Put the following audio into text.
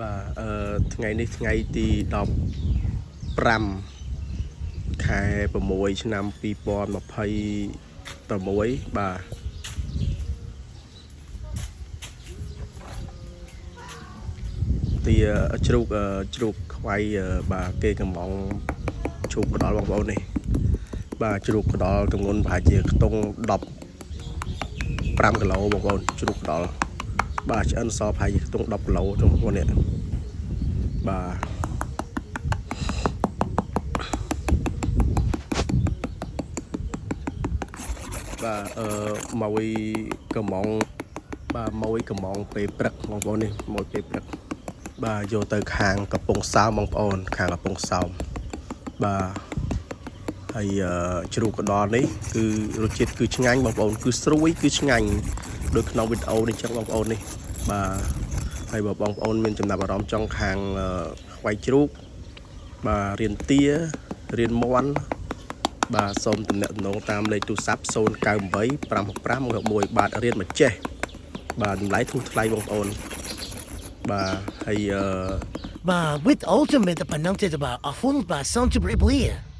បាទអឺថ្ងៃនេះថ្ងៃទី15ខែ6ឆ្នាំ2026បាទទាជ្រូកអឺជ្រូកខ្វៃអឺបាទគេកំងជ្រូកកដលបងប្អូននេះបាទជ្រូកកដលទម្ងន់ប្រហែលជាខ្ទង់15គីឡូបងប្អូនជ្រូកកដលបាទឆ្អិនសល់ប្រហែលជាខ្ទង់10គីឡូបងប្អូននេះបាទបាទអឺមកកំងបាទមកកំងពេលព្រឹកបងប្អូននេះមកពេលព្រឹកបាទយកទៅខាងកំពង់សោមបងប្អូន ខាងកំពង់សោមបាទហើយអឺជ្រូកកដលនេះគឺរសជាតិគឺឆ្ងាញ់បងប្អូនគឺស្រួយគឺឆ្ងាញ់ដូចក្នុងវីដេអូនេះចឹងបងប្អូននេះបាទហើយបើបងប្អូនមានចំណាប់អារម្មណ៍ចង់ខាងអឺខ្វៃជ្រូកបាទរៀនទារៀនមន់បាទសូមទំនាក់ទំនងតាមលេខទូរស័ព្ទ098 565 161បាទរៀនមកចេះបាទតម្លៃធូរថ្លៃបងប្អូនបាទហើយអឺ បាទ with ultimate ប៉ុណ្ណឹងទេបាទអរគុណបាទសូមជម្រាបលា។